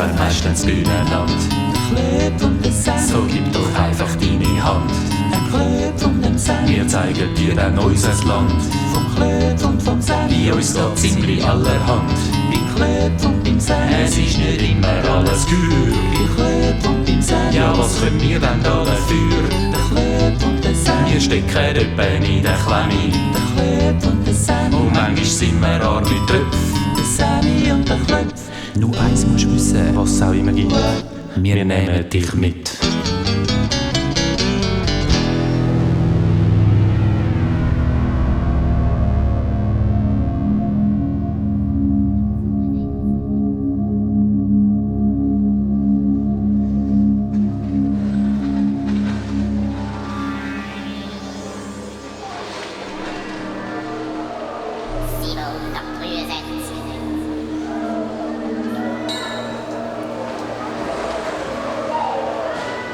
machen meistens Bühnenland. Klöp und der Sam. So gib doch einfach deine Hand. Ein Klöp und ein Sam. Wir zeigen dir dann unser Land. Vom Klöp und vom Sam. Bei uns geht ziemlich allerhand. Beim Klöp und beim Sam. Es ist nicht immer alles gut. Beim Klöp und beim Sam. Ja, was können wir denn da dafür? Der Klöp und der Sam. Wir stecken etwa in der Klemme. Der Klöp und der Sam. Und manchmal sind wir arme Tröpfe. Der Sammy und der Klöpf. Nur eins musst du wissen, was es auch immer gibt. Wir nehmen dich mit.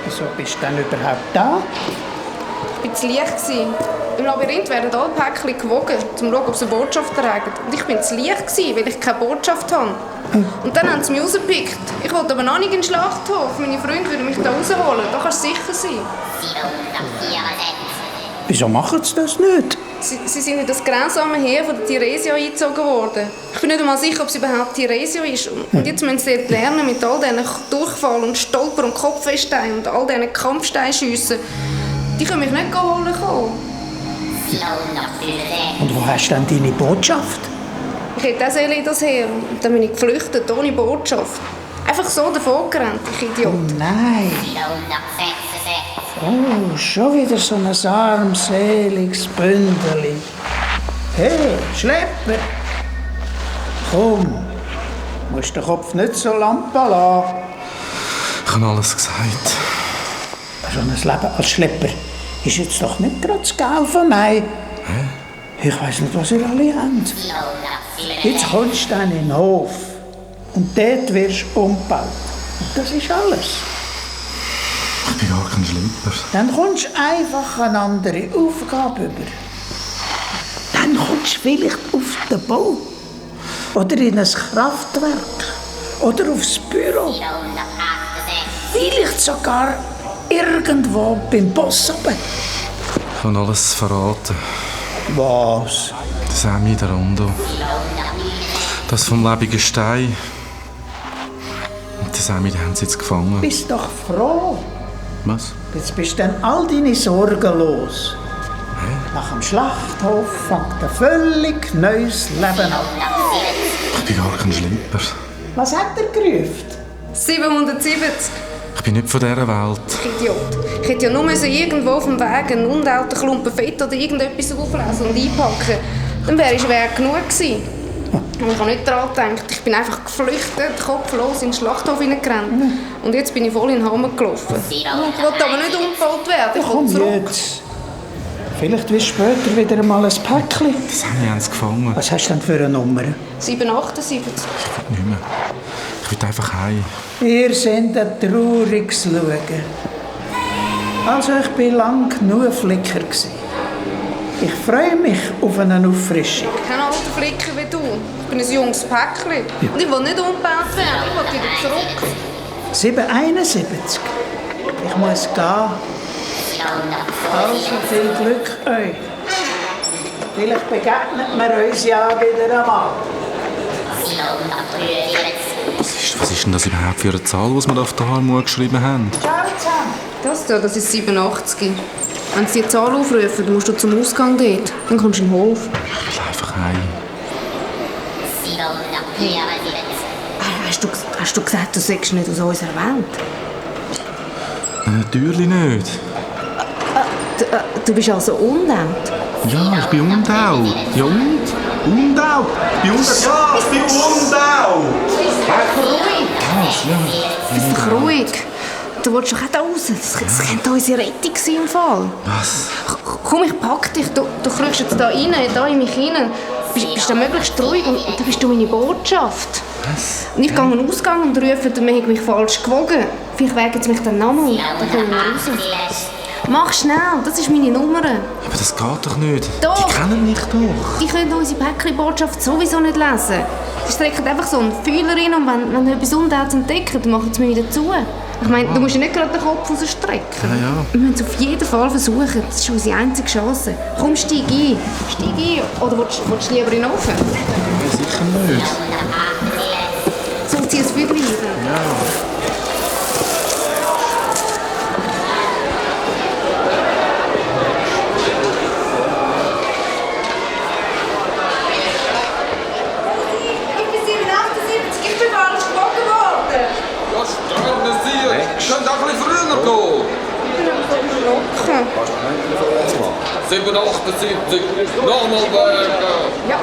Wieso bist du denn überhaupt da? Ich war zu leicht. Im Labyrinth werden alle Päckchen gewogen, um zu schauen, ob sie eine Botschaft tragen. Und ich war zu leicht, weil ich keine Botschaft habe. Und dann haben sie mich rausgepickt. Ich wollte aber noch nicht in den Schlachthof. Meine Freunde würden mich da rausholen. Da kannst du sicher sein. Wieso machen sie das nicht? Sie sind in das grausame Heer von der Theresia eingezogen worden. Ich bin nicht einmal sicher, ob sie überhaupt Theresia ist. Und jetzt müssen sie dort lernen, mit all diesen Durchfall und Stolper und Kopfwehsteinen und all diesen Kampfsteinschüssen. Die können mich nicht holen kommen. Und wo hast du denn deine Botschaft? Ich hätte auch in das Heer. Und dann bin ich geflüchtet, ohne Botschaft. Einfach so davon gerannt, ich Idiot. Oh nein. Oh, schon wieder so ein armseliges Bündeli. Hey, Schlepper! Komm, musst den Kopf nicht so lampen lassen. Ich habe alles gesagt. So ein Leben als Schlepper ist jetzt doch nicht gerade das Geld von mir. Ich weiss nicht, was ihr alle habt. Jetzt kommst du dann in den Hof und dort wirst du umgebaut. Und das ist alles. Ich bin gar kein Schlepper. Dann kommst du einfach eine andere Aufgabe über. Dann kommst du vielleicht auf den Bau. Oder in ein Kraftwerk. Oder aufs Büro. Vielleicht sogar irgendwo beim Boss oben. Ich habe alles verraten. Was? Das Sammy, der Rondo. Das vom lebenden Stein. Und den Sammy, den haben sie jetzt gefangen. Bist doch froh. Was? Jetzt bist du dann all deine Sorgen los. Nach dem Schlachthof fängt ein völlig neues Leben an. Ich bin gar kein Schlepper. Was hat er gerufen? 770. Ich bin nicht von dieser Welt. Idiot. Ich hätte ja nur irgendwo auf dem Weg einen unalten Klumpen Fett oder irgendetwas auflesen und einpacken. Dann wäre ich schwer genug gewesen. Und ich habe nicht daran gedacht. Ich bin einfach geflüchtet, kopflos in den Schlachthof hineingerannt. Und jetzt bin ich voll in den Hammer gelaufen. Ich wollte aber nicht umgebaut werden. Ich Komm wollte zurück. jetzt. Vielleicht wirst du später wieder einmal ein Päckchen. Das Sammy haben sie gefangen. Was hast du denn für eine Nummer? 778. Ich will nicht mehr. Ich will einfach heim. Ihr seid ein trauriges Schauen. Also ich war lang genug Flicker. Ich freue mich auf eine Auffrischung. Kein alter Flicker wie du. Ich bin ein junges Päckchen. Und ich will nicht umgebaut werden. Ich will wieder zurück. 771. Ich muss gehen. Also viel Glück euch. Vielleicht begegnet wir uns ja wieder einmal. Was ist denn das überhaupt für eine Zahl, die wir auf der Harmonie geschrieben haben? Ciao zusammen. Das hier, das ist 87. Wenn sie die Zahl aufrufen, dann musst du zum Ausgang dort. Dann kommst du in den Hof. Ich will einfach heim. Hast du gesagt, du sagst nicht aus unserer Welt? Natürlich nicht. Du bist also unlaut. Ja, ich bin undaut. Ja und? Undaut? Ich bin undaut. Ja, ich bin undaut. Ruhig! Was? Ja. Bist doch ruhig. Du willst doch auch da raus. Das könnte unsere Rettung sein im Fall. Was? Komm, ich pack dich. Du kriegst jetzt da rein, da in mich hinein. Bist du möglichst ruhig und dann bist du meine Botschaft. Was? Und ich gehe an den Ausgang und rufe, man hat mich falsch gewogen. Vielleicht wägen sie mich dann nochmal und dann kommen wir raus. Mach schnell, das ist meine Nummer. Aber das geht doch nicht. Doch. Die kennen mich doch. Die können unsere Päckchenbotschaft sowieso nicht lesen. Sie strecken einfach so einen Fühler rein und wenn etwas Untätes entdecken, dann machen sie mir wieder zu. Ich meine, du musst ja nicht gerade den Kopf rausstrecken. Ja. Wir müssen es auf jeden Fall versuchen. Das ist unsere einzige Chance. Komm, steig ein. Steig ein. Oder willst du lieber in den Ofen? Nein, sicher nicht. So, zieh das Feuer rein. Ja. Ich bin 778, ich bin falsch gewogen worden. Was stört das hier? Ich könnte auch ein bisschen früher gehen. Ich bin aber so erschrocken. 778. Nochmal wägen. Ja.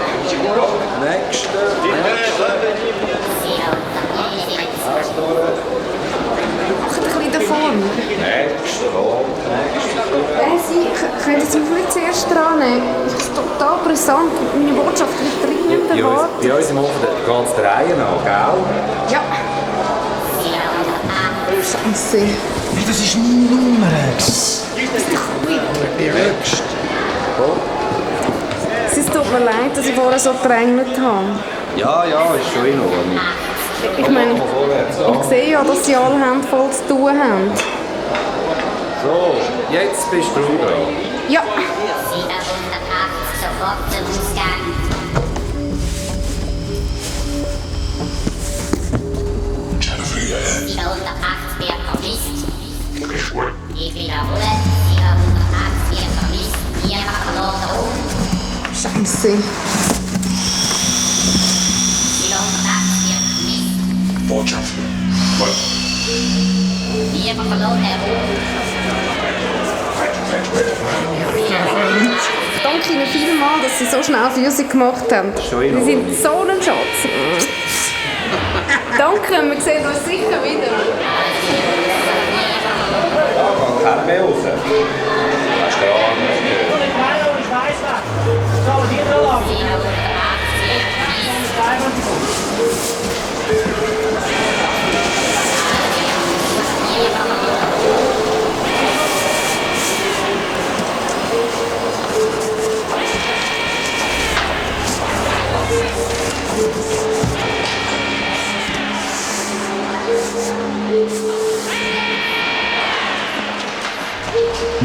Macht ein bisschen davon. Sie können Sie mich nicht zuerst dran nehmen? Das ist total brisant. Meine Botschaft wird dringend erwartet. Bei uns im Hof geht es der Reihe nach, gell? Ja. Scheiße. Hey, das ist meine Nummer. Es tut mir leid, dass ich vorher so gedrängelt habe. Ja, ist schon in Ordnung. Ich meine, ich sehe ja, dass Sie alle Hände voll zu tun haben. So, jetzt bist du dran. Ja. 708 sofort zum Ausgang. Schade. 708 wird vermisst. Ich wiederhole, 708 wird vermisst. Hier verloren um. Scheiße. 708 wird vermisst. Botschaft. Hier verloren Danke Ihnen vielmals, dass Sie so schnell für uns gemacht haben. Schon in Sie sind so ein Schatz. Danke, wir sehen uns sicher wieder. Keiner mehr raus. Hast du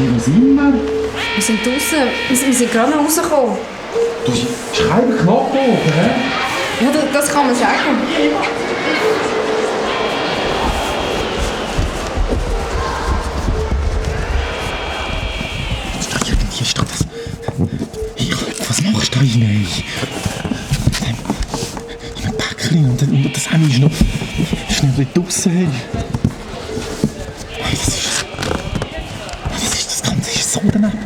Wo sind wir? Wir sind draußen. Wir sind gerade noch rausgekommen. Du schreibst knapp oben, hä? Ja, das kann man sagen. Ist da irgendwie, ist doch das... Hey, was machst du da rein? In einem Päckchen und das eine ist noch schnell draussen. Hey, das Ganze ist so daneben.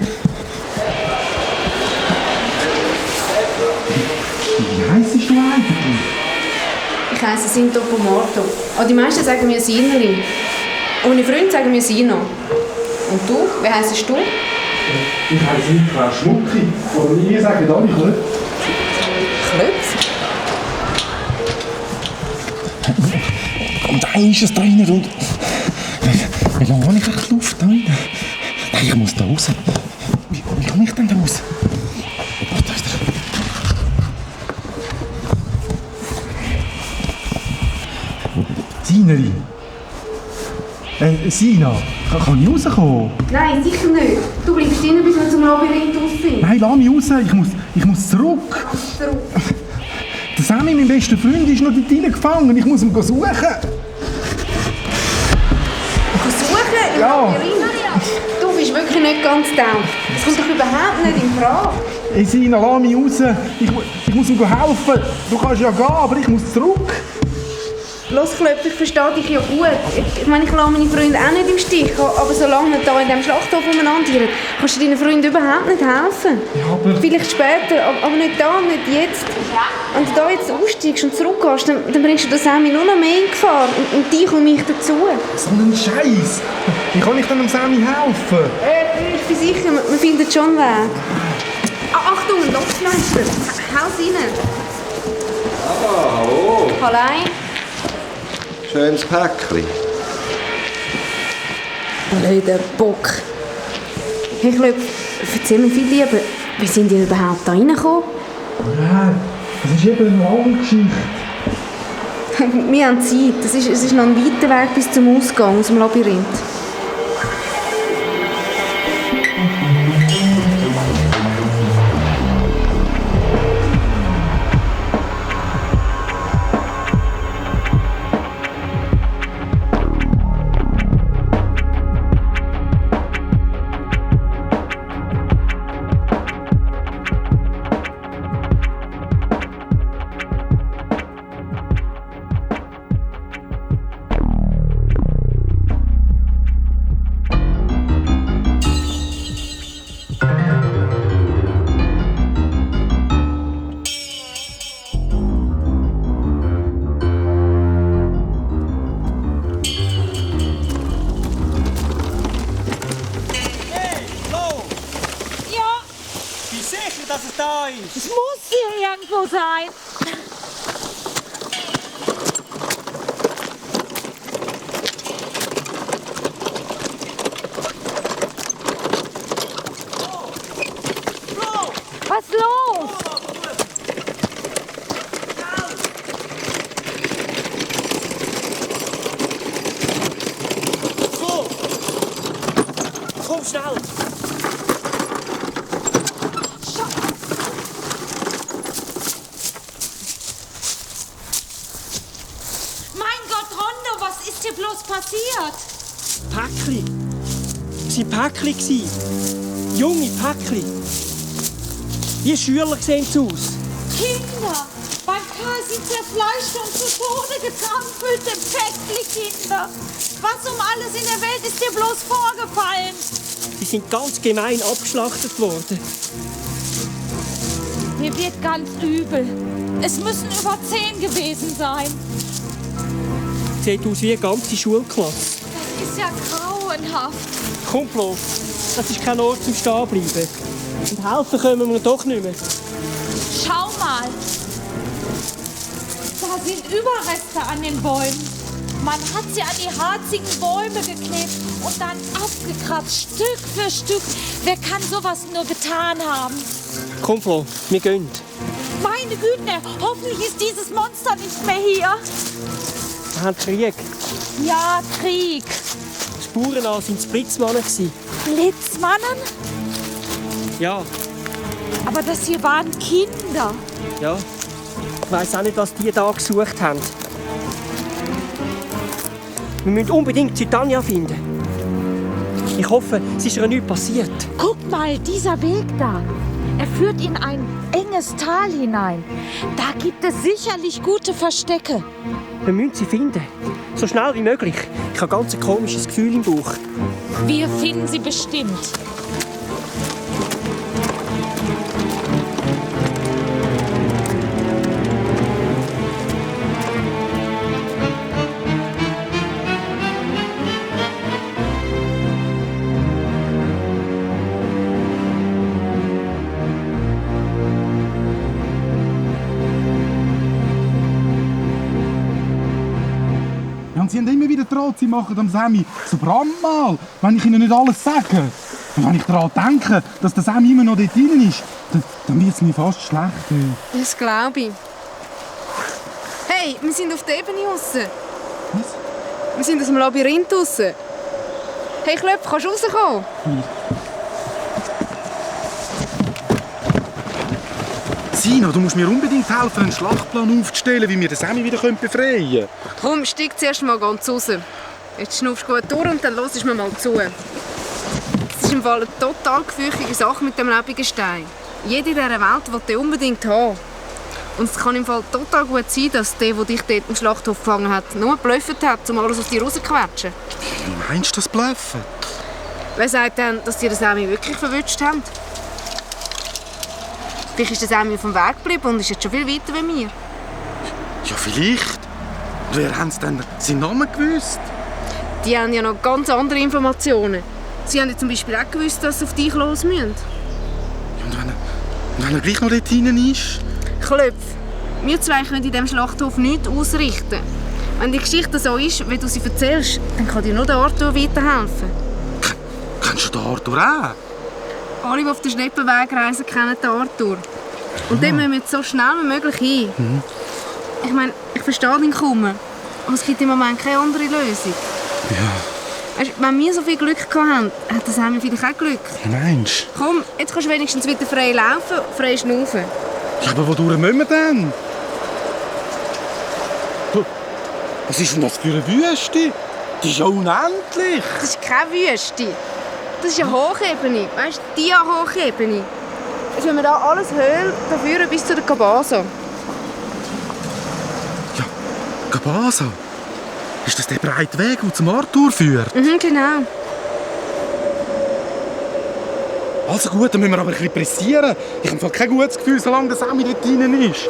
Wie heisst du eigentlich? Ich heisse Sinto Pomorto. Oh, die meisten sagen mir Sineri. Und meine Freunde sagen mir Sino. Und du? Wie heisst du? Ich heisse Frau Schmucki. Aber wir sagen alle Klöpf. Klöpf? Und da ist es drinnen und... Wie lange habe ich eigentlich Luft da rein? Nein, ich muss da raus. Wie komme ich denn da raus? Oh, da ist er. Sineri. Sina, kann ich rauskommen? Nein, sicher nicht. Du bleibst drinnen, bis wir zum Labyrinth raus sind. Nein, lass mich raus. Ich muss zurück. Zurück. Der Sammy, mein bester Freund, ist noch dort gefangen. Ich muss ihn suchen. Suchen im Ja. Labyrinth? Du bist wirklich nicht ganz down. Das kommt doch überhaupt nicht in Frage. Hey Sina, lass mich raus. Ich muss ihm helfen. Du kannst ja gehen, aber ich muss zurück. Los, Klöpf, ich verstehe dich ja gut. Ich meine, ich lasse meine Freunde auch nicht im Stich. Aber solange wir hier in diesem Schlachthof umeinander irren, kannst du deinen Freunden überhaupt nicht helfen. Ja, aber... Vielleicht später, aber nicht da, nicht jetzt. Wenn du da jetzt aussteigst und zurückgehst, dann bringst du das Sammy nur noch mehr in Gefahr. Und dich und mich dazu. So ein Scheiß. Wie kann ich denn dem Sammy helfen? Ich bin sicher, wir finden schon einen Weg. Achtung, ein Lokmeister. Haus rein. hallo. Hallo. Schönes Päckchen. Hallo, der Bock. Hey Klöpf, erzähl mir viel lieber, wie sind ihr überhaupt da reingekommen? Ja, das ist eben eine lange Geschichte. Wir haben Zeit, es ist noch ein weiter Weg bis zum Ausgang aus dem Labyrinth. Dass es da ist. Es muss hier irgendwo sein. Was ist los? So. Komm schnell. Bloß passiert? Päckli. Es waren Päckli. Junge Päckli. Wie Schüler sehen sie aus. Kinder. Beim Kasi zerfleischt und zu Tode getrampelt. Päckli-Kinder. Was um alles in der Welt ist dir bloß vorgefallen? Sie sind ganz gemein abgeschlachtet worden. Mir wird ganz übel. Es müssen über 10 gewesen sein. Sieht aus wie eine ganze Schulklasse. Das ist ja grauenhaft. Komm, Flo, das ist kein Ort zum Stehenbleiben. Und helfen können wir doch nicht mehr. Schau mal. Da sind Überreste an den Bäumen. Man hat sie an die harzigen Bäume geklebt und dann abgekratzt, Stück für Stück. Wer kann sowas nur getan haben? Komm, Flo, wir gehen. Meine Güte, hoffentlich ist dieses Monster nicht mehr hier. Wir haben Krieg. Ja, Krieg. Spuren an sind Blitzmannen. Blitzmannen? Ja. Aber das hier waren Kinder. Ja. Ich weiss auch nicht, was die da gesucht haben. Wir müssen unbedingt Titania finden. Ich hoffe, es ist ihr nichts passiert. Guck mal, dieser Weg da. Er führt in ein enges Tal hinein. Da gibt es sicherlich gute Verstecke. Wir müssen sie finden. So schnell wie möglich. Ich habe ganz ein komisches Gefühl im Bauch. Wir finden sie bestimmt. Und sie haben immer wieder droht, sie machen am Sammy so Brandmal, wenn ich ihnen nicht alles sage. Und wenn ich daran denke, dass der Sammy immer noch dort drin ist, dann wird es mir fast schlecht. Das glaube ich. Hey, wir sind auf der Ebene raus. Was? Wir sind aus dem Labyrinth raus. Hey Klöpf, kannst du rauskommen? Sina, du musst mir unbedingt helfen, einen Schlachtplan aufzustellen, wie wir den Sammy wieder befreien können. Komm, steig zuerst mal ganz raus. Jetzt schnuffst du gut durch und dann hörst du mir mal zu. Es ist im Fall eine total gefürchtige Sache mit dem lebenden Stein. Jeder in dieser Welt will den unbedingt haben. Und es kann im Fall total gut sein, dass der dich dort im Schlachthof gefangen hat, nur geblufft hat, um alles aus dir rauszuquetschen. Wie meinst du das Bluffen? Wer sagt denn, dass die den Sammy wirklich verwünscht haben? Vielleicht ist der Sammy auf dem Weg geblieben und ist jetzt schon viel weiter wie wir. Ja, vielleicht. Wer haben denn seinen Namen gewusst? Die haben ja noch ganz andere Informationen. Sie haben ja zum Beispiel auch gewusst, dass sie auf dich los müssen. Ja, und wenn er gleich noch dort hinein ist? Klöpf, wir zwei können in diesem Schlachthof nichts ausrichten. Wenn die Geschichte so ist, wie du sie erzählst, dann kann dir nur der Arthur weiterhelfen. Kennst du den Arthur auch? Alle, die auf den Schleppenweg reisen, kennen den Arthur. Und dort müssen wir jetzt so schnell wie möglich hin. Ich meine, ich verstehe ihn kaum. Aber es gibt im Moment keine andere Lösung. Ja. Weißt, wenn wir so viel Glück hatten, hat das Sammy vielleicht auch Glück. Meinst du? Komm, jetzt kannst du wenigstens wieder frei laufen, frei schnaufen. Ja, aber wodurch müssen wir denn? Du, was ist denn das für eine Wüste? Die ist ja unendlich. Das ist keine Wüste. Das ist eine Hochebene. Weißt du, die Hochebene. Jetzt müssen wir hier alles Höhl führen bis zu der Cabasa. Ja, Cabasa? Ist das der breite Weg, der zum Arthur führt? Mhm, genau. Also gut, dann müssen wir aber ein bisschen pressieren. Ich habe kein gutes Gefühl, solange der Sammy dort drinnen ist.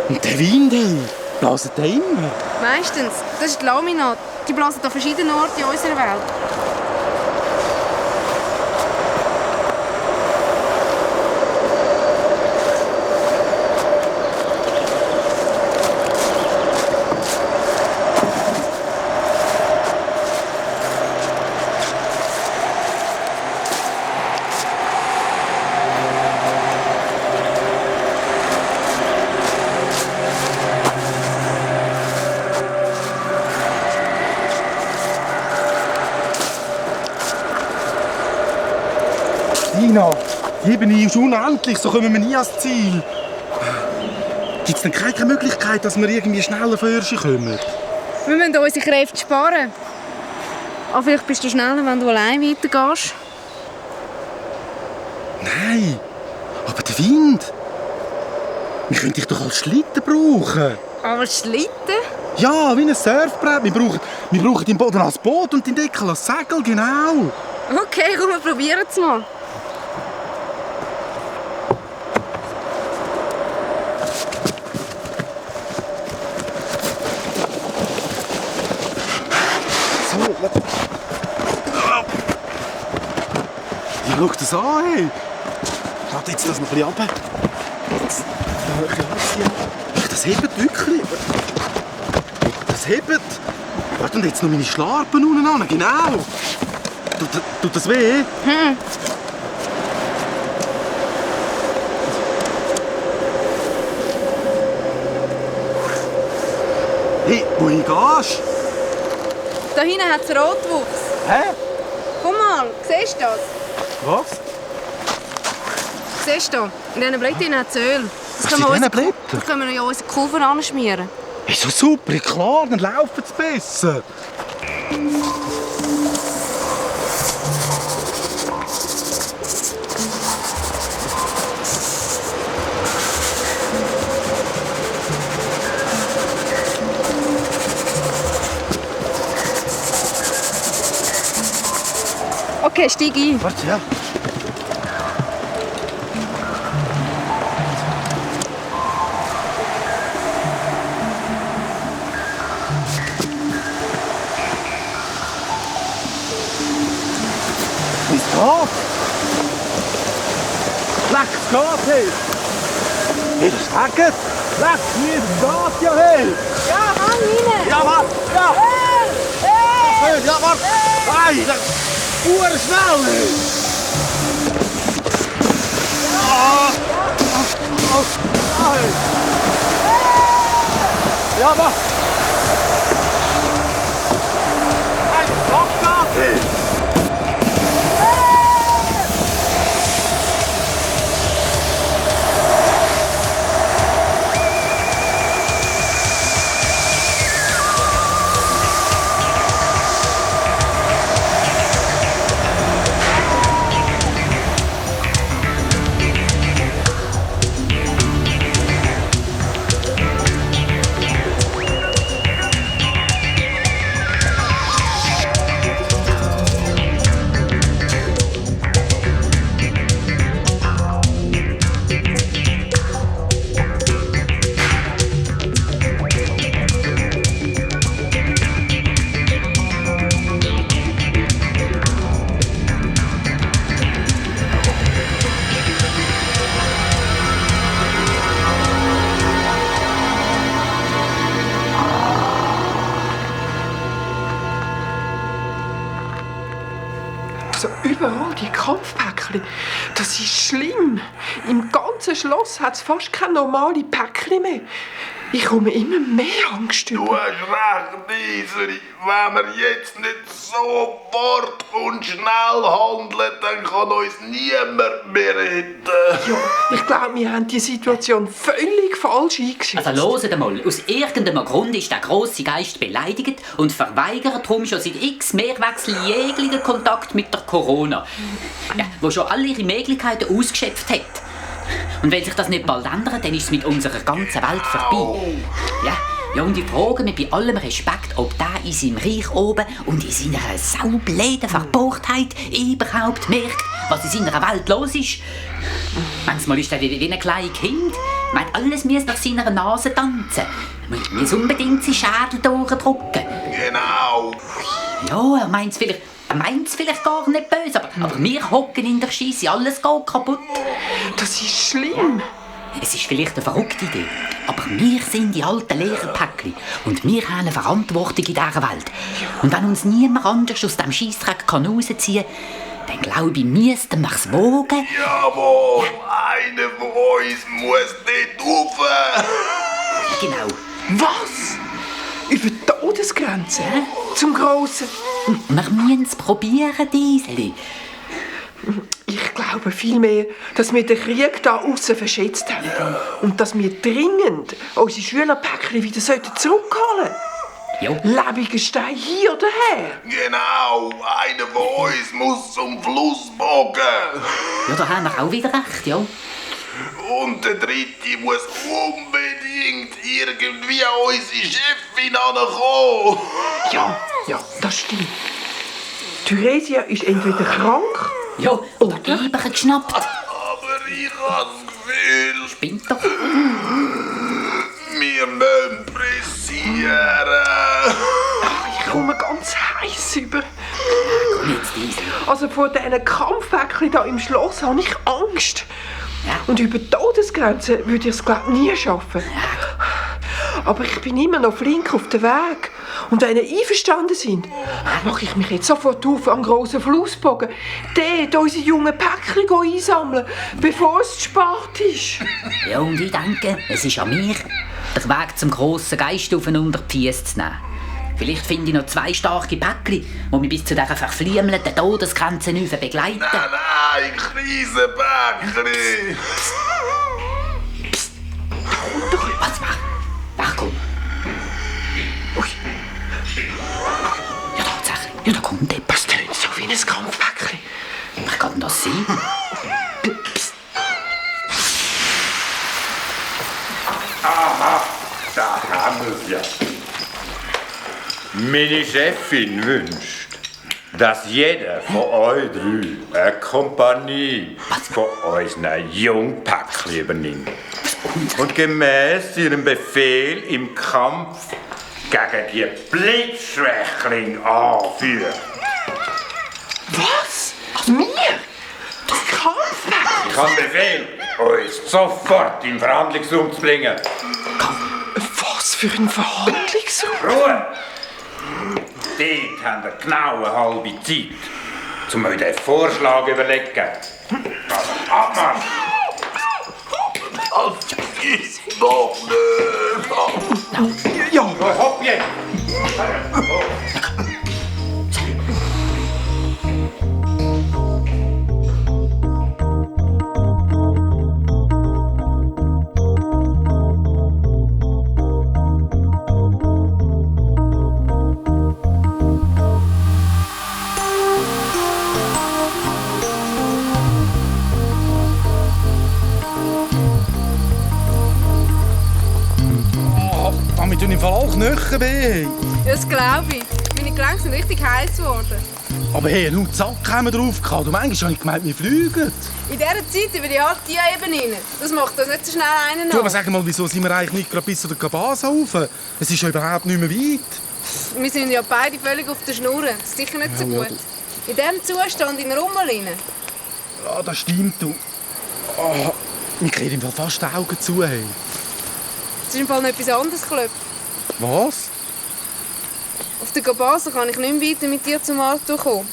Und der Wind, ey, blasen der immer? Meistens. Das ist die Laminat. Die blasen an verschiedenen Orten in unserer Welt. Dina, die Ebene ist unendlich, so kommen wir nie ans Ziel. Gibt es denn keine Möglichkeit, dass wir irgendwie schneller von Hirschi kommen? Wir müssen unsere Kräfte sparen. Aber vielleicht bist du schneller, wenn du allein weitergehst. Nein, aber der Wind. Wir könnten dich doch als Schlitten brauchen. Als Schlitten? Ja, wie ein Surfbrett. Wir brauchen den Boden als Boot und den Deckel als Segel, genau. Okay, komm, wir probieren es mal. Ja, schau das an, hey. Warte, jetzt das noch ein bisschen runter. Jetzt ein bisschen anziehen. Das hebt wirklich. Das hebt. Warte, und jetzt noch meine Schlarpen unten an. Genau. Tut das weh? Hey, wohin gehst du? Da hinten hat es Rotwuchs. Hä? Komm mal, siehst du das? Was? Siehst du? In diesen Blättern hat es Öl. Was, in diesen Blättern? Das können wir ja unsere Kufen anschmieren. Ist so super, klar, dann laufen sie besser. Okay, steig ein. Warte, ja. Wie es geht? Leck, es geht, hey! Hey, das sagt es! Leck, wie es geht, ja, hey! Ja, hang rein! Ja, warte! Ja! Hey! Ja, warte! Hey! Schnell! Hey! Ja, warte! Hey, stopp da! Hey! überall die Kampfpäckchen. Das ist schlimm. Im ganzen Schloss hat es fast keine normale Päckchen mehr. Ich komme immer mehr Angst über. Du hast recht, Iseli. Wenn wir jetzt nicht sofort und schnell handeln, dann kann uns niemand mehr retten. Ja, ich glaube, wir haben die Situation völlig falsch eingeschätzt. Also hört mal, aus irgendeinem Grund ist der grosse Geist beleidigt und verweigert darum schon seit x Mehrwechsel jeglichen Kontakt mit der Corona, ja, wo schon alle ihre Möglichkeiten ausgeschöpft hat. Und wenn sich das nicht bald ändert, dann ist es mit unserer ganzen Welt vorbei. Ja, und ich frage mich bei allem Respekt, ob der in seinem Reich oben und in seiner saubläden Verbohrtheit überhaupt merkt, was in seiner Welt los ist. Manchmal ist er wie ein kleines Kind. Meint, alles muss nach seiner Nase tanzen. Man muss unbedingt seinen Schädel durchdrücken. Genau. Ja, er meint es vielleicht gar nicht böse, aber wir hocken in der Scheisse, alles geht kaputt. Das ist schlimm. Es ist vielleicht eine verrückte Idee, aber wir sind die alten Lehrerpäckchen und wir haben eine Verantwortung in dieser Welt. Und wenn uns niemand anders aus diesem Scheissdreck rausziehen kann, dann glaube ich, müssten wir es wagen. Jawohl, einer von uns muss dort rauf. Genau. Was? Über die Todesgrenze? Zum Grossen? Wir müssen es probieren, Iseli. Ich glaube vielmehr, dass wir den Krieg da aussen verschätzt haben. Und dass wir dringend unsere Schülerpäckchen wieder zurückholen sollten. Lebiger Stein hier oder her. Genau, einer von uns muss zum Fluss bogen. Ja, da haben wir auch wieder recht, ja. Und der Dritte muss unbedingt irgendwie an unsere Chefin ankommen. Ja, das stimmt. Theresia ist entweder krank, ja, oder Eber geschnappt. Aber ich habe das Gefühl... Spinnt doch. Wir müssen pressieren. Ich komme ganz heiß über. Komm jetzt, Iseli. Also vor diesen Kampfpäckchen hier im Schloss habe ich Angst. Ja. Und über die Todesgrenze würde ich es, glaube ich, nie schaffen. Aber ich bin immer noch flink auf dem Weg. Und wenn ihr einverstanden sind, mache ich mich jetzt sofort auf am grossen Flussbogen, dort unsere jungen Päckchen einsammeln, bevor es zu spät ist. Ja, und ich denke, es ist an mir, den Weg zum grossen Geist auf und unter die Füße zu nehmen. Vielleicht finde ich noch 2 starke Päckchen, die mich bis zu dieser verfliemelnden Todesgrenze begleiten. Nein, Krisenpäckchen! Psst. Was mach? Ach komm. Ui. Ja, tatsächlich. Ja, da kommt der. Das tönt so wie ein Kampfpäckchen. Wer kann denn das sein? Psst. Aha, da haben wir es ja. Meine Chefin wünscht, dass jeder von euch 3 eine Kompanie von unseren Jungpäckchen übernimmt. Und gemäß ihrem Befehl im Kampf gegen die Blitzschwächling anführt. Was? Wir? Das Kampfpäckchen? Ich habe Befehl, uns sofort in den Verhandlungsraum zu bringen. Was für ein Verhandlungsraum? Ruhe! Dort haben wir genau eine halbe Zeit, um euch den Vorschlag zu überlegen. Also, Abmarsch! Das ist doch nicht. Ja. Hopp jetzt! Damit tun im Fall auch Knochen weh. Ja, das glaube ich. Meine Gelenke sind richtig heiß geworden. Aber hey, nur Zack haben wir drauf gehabt. Und manchmal habe ich gemeint, wir fliegen. In dieser Zeit über die harte Ebene. Das macht das nicht so schnell einen Du, nach. aber sag mal, wieso sind wir eigentlich nicht gerade bis zu der Kabase rauf? Es ist ja überhaupt nicht mehr weit. Wir sind ja beide völlig auf der Schnur. Das ist sicher nicht so Ja, gut. In diesem Zustand in der Rummel rein. Ja, das stimmt, du. Oh, mir kriegen im Fall fast die Augen zu. Hey. Es ist im Fall noch etwas anderes, Klöpp. Was? Auf der Kabase kann ich nicht mehr weiter mit dir zum Auto kommen.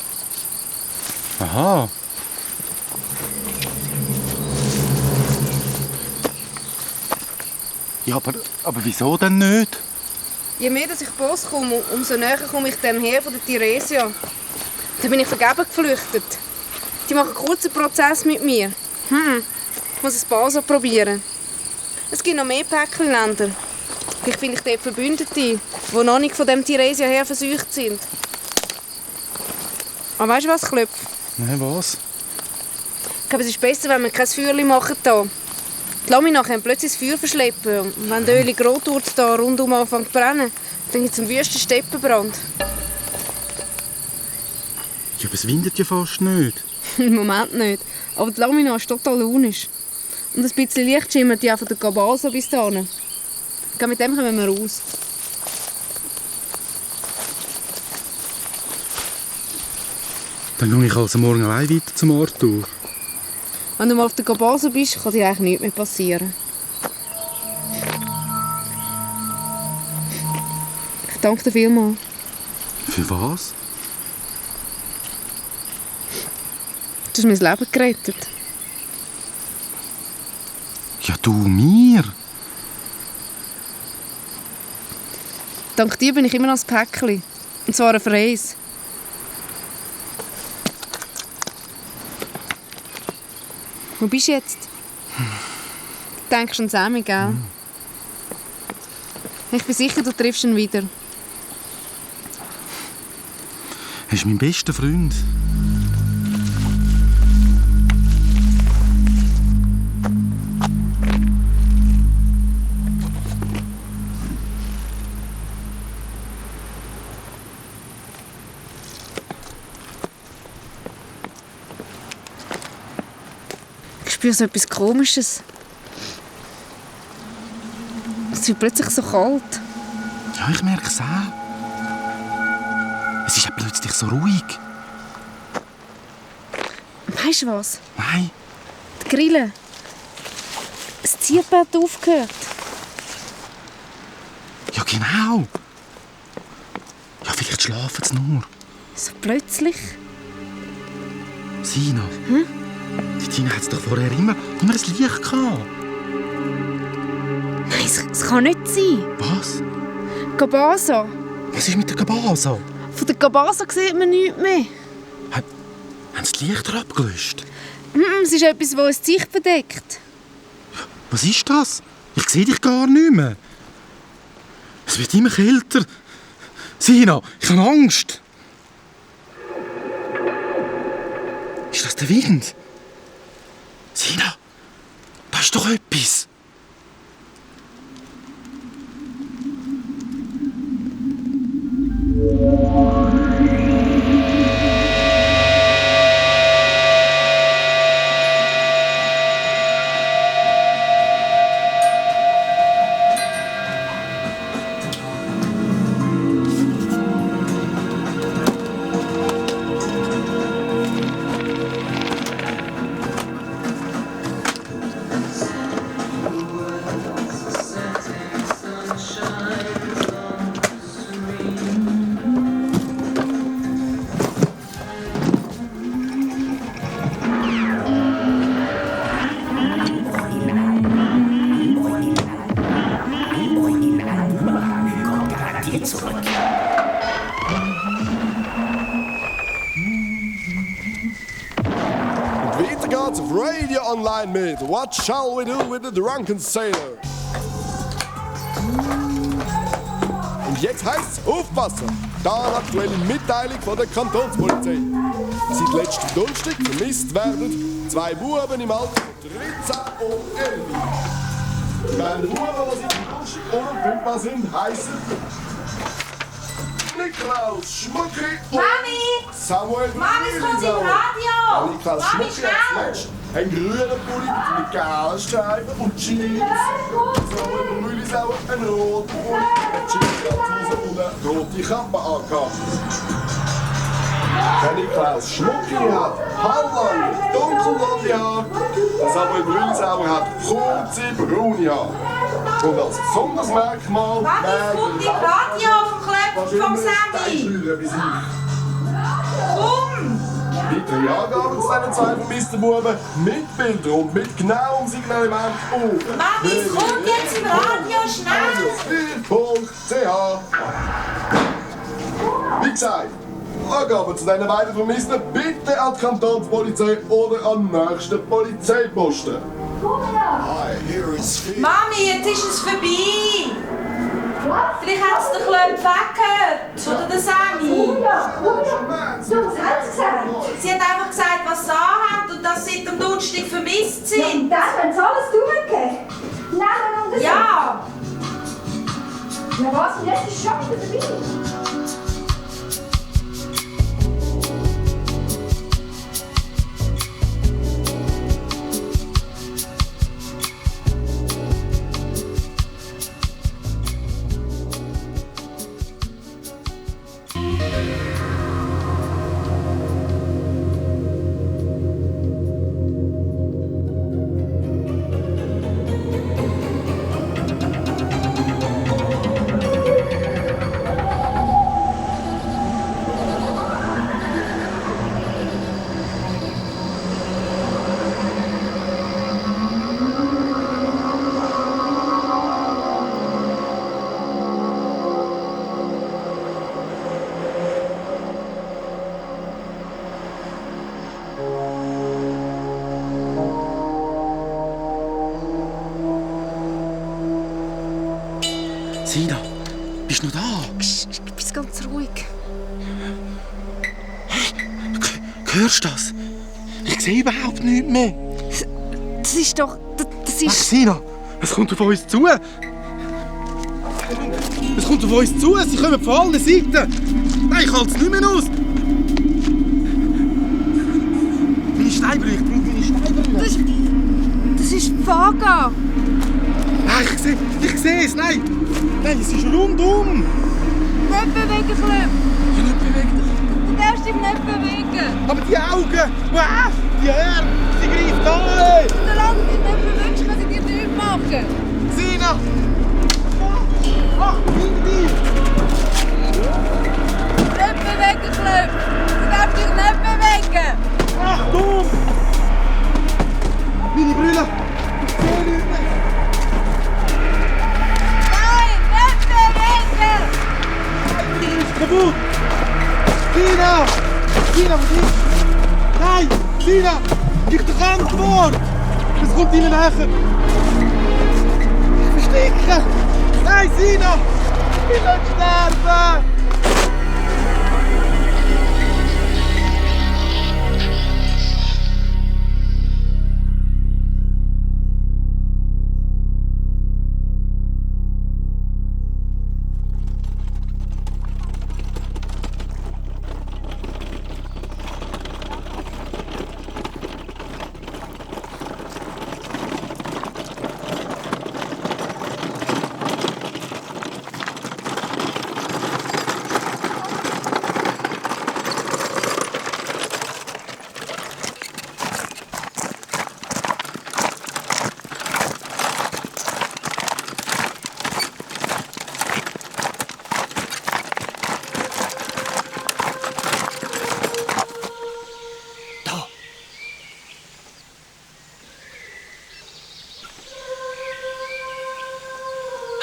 Aha. Ja, aber wieso denn nicht? Je mehr dass ich Post komme, umso näher komme ich dem Heer von der Theresia. Da bin ich vergebens geflüchtet. Die machen einen kurzen Prozess mit mir. Ich muss ein Baso probieren. Es gibt noch mehr Päckchenländer. Vielleicht finde ich dort Verbündete, die noch nicht von dem Theresia her versucht sind. Aber weißt du was, Klöpf? Nein, was? Ich glaube, es ist besser, wenn wir kein Feuerchen machen hier. Die Lamina können plötzlich das Feuer verschleppen. Und wenn die Öl Grotwurz da rundum anfängt zu brennen, dann gibt es einen wüsten Steppenbrand. Ja, aber es windet ja fast nicht. Im Moment nicht. Aber die Lamina ist total launisch. Und ein bisschen Licht schimmert ja von der Gabaso bis dahin. Mit dem kommen wir raus. Dann gehe ich also morgen allein weiter zum Arthur. Wenn du mal auf der Gabaso bist, kann dir eigentlich nichts mehr passieren. Ich danke dir vielmals. Für was? Du hast mein Leben gerettet. Ja, du mir? Dank dir bin ich immer noch ein Päckchen. Und zwar ein freies. Wo bist du jetzt? Du denkst an Sammy, gell? Ich bin sicher, du triffst ihn wieder. Er ist mein bester Freund. Ich spüre so etwas Komisches. Es wird plötzlich so kalt. Ja, ich merke es auch. Es ist ja plötzlich so ruhig. Weißt du was? Nein. Die Grille. Das Ziepen hat aufgehört. Ja, genau. Ja, vielleicht schlafen sie nur. So plötzlich? Sina. Die Tina hat doch vorher immer ein Licht gehabt. Nein, es kann nicht sein. Was? Gabaso. Was ist mit der Gabaso? Von der Gabaso sieht man nichts mehr. Haben sie die Lichter abgelöscht? Es ist etwas, das uns die Sicht bedeckt. Was ist das? Ich sehe dich gar nicht mehr. Es wird immer kälter. Sina, ich habe Angst. Ist das der Wind? Sina, da ist doch etwas. Weiter geht's auf Radio Online mit What Shall We Do with the Drunken Sailor? Und jetzt heisst's aufpassen! Da eine aktuelle Mitteilung von der Kantonspolizei. Seit letztem Donnerstag vermisst werden 2 Buben im Alter von 13 und 11. Die beiden Buben, die seit dem Donnerstag unauffindbar sind, heissen Niklaus Schmucki und Samuel Mami, es kommt im Radio! Niklaus Mami, Schmucki hat zuletzt einen grünen Pulli mit gelben Streifen und Jeans. Samuel Mühlisauer einen roten Pulli, eine Jeanshose und eine rote Kappe angehabt. Der Niklaus Schmucki hat halblange, dunkelblonde Haare. Der Samuel Mühlisauer hat kurze, braune Haare. Und als besonderes Merkmal... Mami, es kommt im Radio vom Klöpf vom Sammy! Komm! Weitere Angaben zu diesen 2 vermissten Buben mit Bildern und mit genauem Signalement auf Mami, es kommt jetzt im Radio, schnell! Wie gesagt, Angaben zu diesen beiden Vermissten bitte an die Kantonspolizei oder an den nächsten Polizeiposten. Mami, jetzt ist es vorbei! Vielleicht hat es der Klöpf weggehört. Oder der Sammy. Was hat sie gesagt? Sie hat einfach gesagt, was sie anhat und dass sie am Donnerstag vermisst sind. Ja, und dann, wenn sie alles durchgehen? Nehmen und so? Ja! Ja was? Und jetzt ist es schon wieder dabei. Sina, bist du noch da? Psst, bist ganz ruhig. Hörst du das? Ich sehe überhaupt nichts mehr. Das ist doch... Das ist... Ach, Sina, es kommt auf uns zu. Es kommt auf uns zu. Sie kommen von allen Seiten. Nein, ich halte es nicht mehr aus. Meine Steinbrüche, ich brauche meine Steinbrüche. Das ist Vaga. Nein, ich sehe es. Nein, es ist rundum. Nicht bewegen, Klöpf. Ja, nicht bewegen. Du darfst dich nicht bewegen. Aber die Augen, wow, die Hände, sie greift an. Solange du dich nicht bewegst, kann sie dir nichts machen. Sina! Ach, Hindi! Nicht bewegen, Klöpf. Du darfst dich nicht bewegen. Achtung! Meine Brille! Ich sehe nichts mehr! Nein, nicht bewegen! Die ist kaputt! Sina! Sina, was ist? Nein! Sina! Gib doch Antwort! Es kommt immer näher! Ich verstecke! Nein, Sina! Ich will nicht sterben!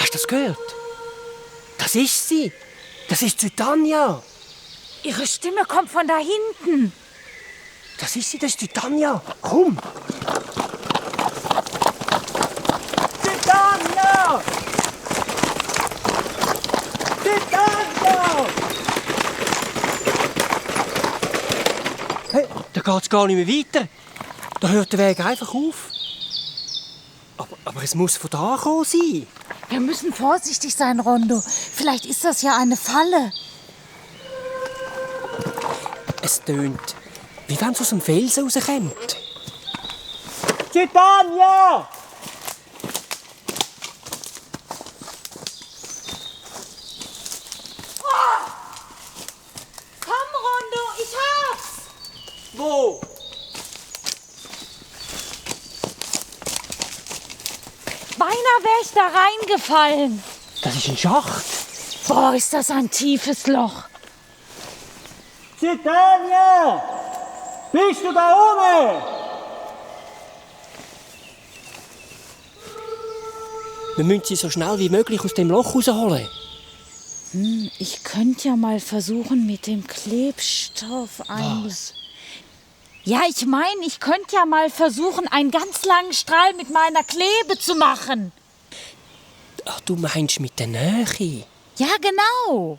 Hast du das gehört? Das ist sie. Das ist die Tanja. Ihre Stimme kommt von da hinten. Das ist sie, das ist die Tanja. Komm. Die Tanja! Die Tanja! Hey, da geht's gar nicht mehr weiter. Da hört der Weg einfach auf. Aber es muss von da gekommen sein. Wir müssen vorsichtig sein, Rondo. Vielleicht ist das ja eine Falle. Es tönt, wie wenn es aus dem Felsen rauskommt. Titania! Oh! Komm, Rondo, ich hab's! Wo? Beinahe wäre ich da reingefallen. Das ist ein Schacht. Boah, ist das ein tiefes Loch. Titania! Bist du da oben? Wir müssen sie so schnell wie möglich aus dem Loch rausholen. Ich könnte ja mal versuchen, mit dem Klebstoff Was? Ja, ich meine, ich könnte ja mal versuchen, einen ganz langen Strahl mit meiner Klebe zu machen. Ach, du meinst mit der Nähe? Ja, genau.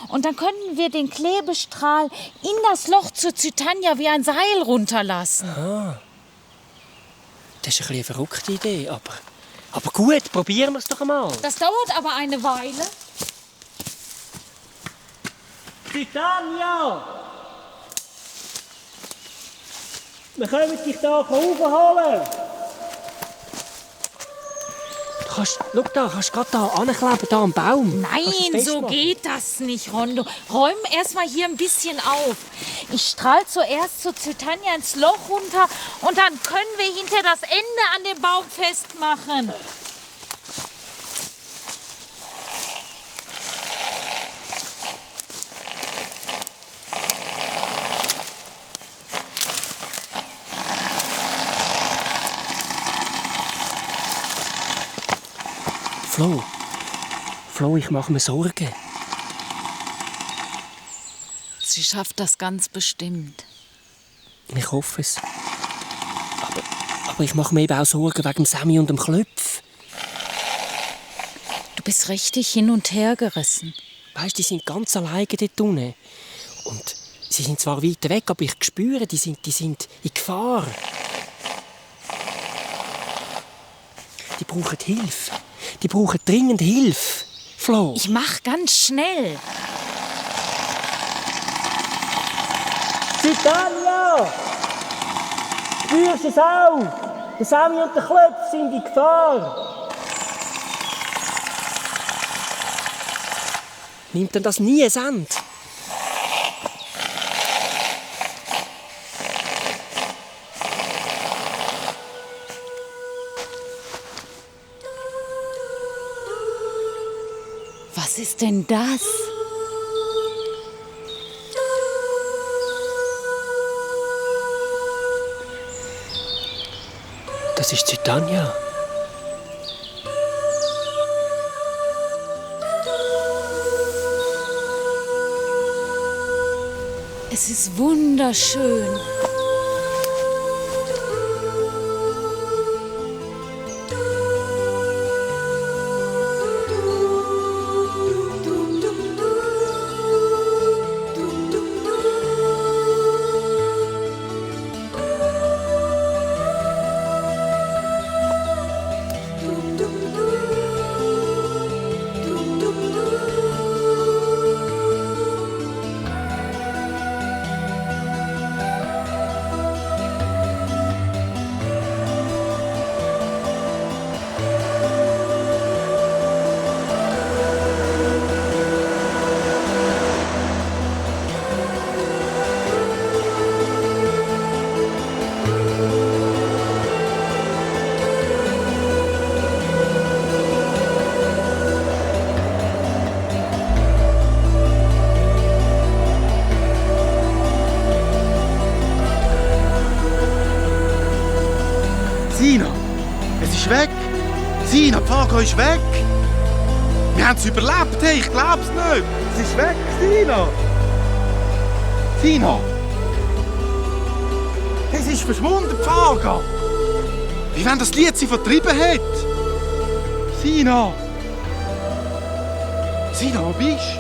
Und dann könnten wir den Klebestrahl in das Loch zur Zytania wie ein Seil runterlassen. Ah. Das ist eine verrückte Idee, aber gut, probieren wir es doch einmal. Das dauert aber eine Weile. Zytania! Wir können dich hier raufholen. Schau da, kannst du gerade da ankleben, da am Baum. Nein, so geht das nicht, Rondo. Räum erst mal hier ein bisschen auf. Ich strahl zuerst zur Zytania ins Loch runter und dann können wir hinter das Ende an dem Baum festmachen. Flo, ich mache mir Sorgen. Sie schafft das ganz bestimmt. Ich hoffe es. Aber ich mache mir eben auch Sorgen wegen dem Sammy und dem Klöpf. Du bist richtig hin und her gerissen. Weißt, die sind ganz alleine dort unten. Und sie sind zwar weit weg, aber ich spüre, die sind in Gefahr. Die brauchen Hilfe. Die brauchen dringend Hilfe. Flo. Ich mach ganz schnell. Zytania! Spürst du es auch? Der Sammy und der Klöpf sind in Gefahr. Nimmt denn das nie ein Ende? Was ist denn das? Das ist Zytania. Es ist wunderschön. Sina, es ist weg. Sina, die Fago ist weg. Wir haben es überlebt, hey, ich glaub's nicht. Es ist weg, Sina. Sina. Es ist verschwunden, die Fago. Wie wenn das Lied sie vertrieben hat. Sina. Sina, wo bist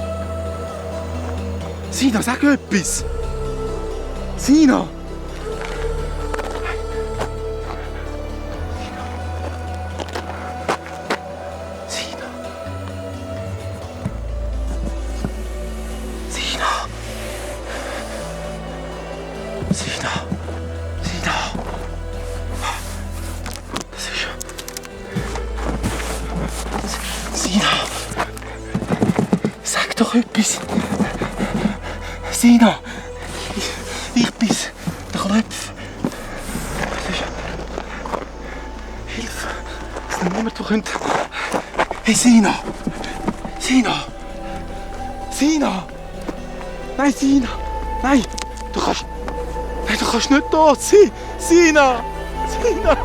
du? Sina, sag etwas. Sina. Etwas. Sina, ich bin's, der Klöpf. Hilfe, es ist noch niemand, der könnte... Hey, Sina! Sina! Sina! Nein, Sina! Nein! Du kannst kannst nicht tot sein. Sina! Sina!